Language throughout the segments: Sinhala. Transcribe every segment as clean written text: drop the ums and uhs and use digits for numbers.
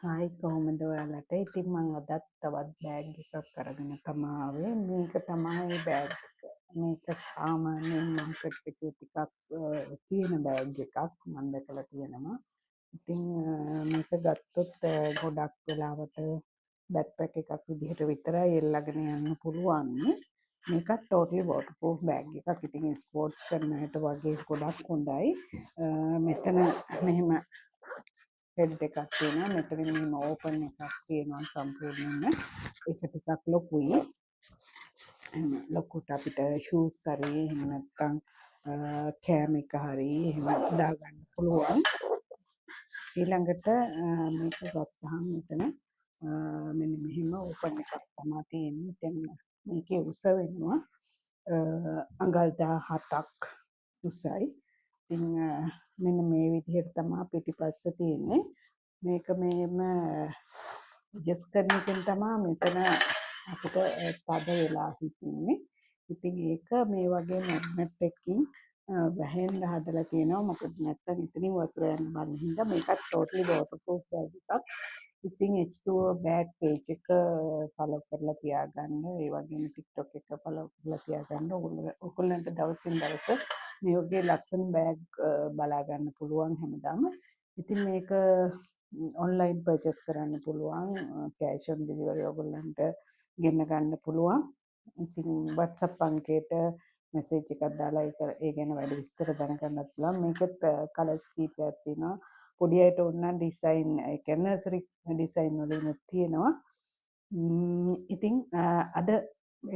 හායි, කොහොමද ඔයාලට? ඉතින් මං අදත් තවත් බෑග් එකක් අරගෙන තමා ආවේ. මේක තමයි බෑග් එක. මේක සාමාන්‍යයෙන් මාකට් එකේ ටිකක් තියෙන බෑග් එකක් මං දැකලා තියෙනවා. ඉතින් මේක ගත්තොත් ගොඩක් වෙලාවට බැක්පැක් එකක් විදිහට විතරයි එල්ලගෙන යන්න පුළුවන්. මේකත් ටෝටලි වෝටර්ප්‍රූෆ් බෑග් එකක්. ඉතින් ස්පෝර්ට්ස් කරන අයට වගේ ගොඩක් හොඳයි. මෙතන මෙහෙම හෙඩ් එකක් තියෙනවා. මෙතන මෙහෙම ඕපන් එකක් තියෙනවා සම්පූර්ණයෙන්ම. ඒක ටිකක් ලොකුයි. එහෙම ලොකුට අපිට ෂූස් හරි එහෙම නැත්නම් කෑම එක හරි එහෙම දාගන්න පුළුවන්. ඊළඟට මේක ගත්තාම මෙතන මෙන්න මෙහෙම ඕපන් එකක් තමා තියෙන්නේ. ඉතින් මේකේ උස වෙනවා අඟල් 17ක් උසයි. ඉතින් මෙන්න මේ විදිහට තමා පිටිපස්ස තියෙන්නේ. මේක මෙහෙම ඇඩ්ජස්ට් කරන එකෙන් තමා මෙතන අපිට තද වෙලා හිටින්නේ. ඉතින් ඒක මේ වගේ මැග්නට් එකකින් වැහෙන්න හදලා තියෙනවා. මොකද නැත්තම් එතනින් වතුර යන්න බැරි හින්දා. මේකත් ටෝටලි වෝටර්ප්‍රූෆ් බෑග් එකක්. ඉතින් H2O bag page එක ෆලෝ කරලා තියාගන්න. ඒ වගේම TikTok එක ෆලෝ කරලා තියාගන්න. ඔයගොල්ලන්ට දවසින් දවස මේ වගේ ලස්සන බෑග් බලා ගන්න පුළුවන් හැමදාම. ඉතින් මේක ඔන්ලයින් පර්චේස් කරන්න පුළුවන්. කෑෂ් ඔන් ඩෙලිවරි ඔයගොල්ලන්ට ගෙන්න ගන්න පුළුවන්. ඉතින් WhatsApp අංකයට මැසේජ් එකක් දාලා ඒක ඒ ගැන වැඩි විස්තර දැනගන්නත් පුළුවන්. මේකෙත් කලර්ස් කීපයක් තියෙනවා. පොඩි අයට ඕන නම් ඩිසයින්, ඒ කියන්නේ නර්සරි ඩිසයින් වලිනුත් තියෙනවා. ඉතින් අද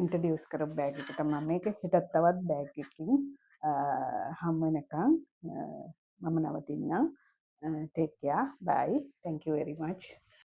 ඉන්ට්‍රොඩියුස් කරපු බෑග් එක තමයි මේක. හෙටත් තවත් බෑග් එකකින් හම් වෙනකන් මම නවතින්නම්. Take care. Bye. Thank you very much.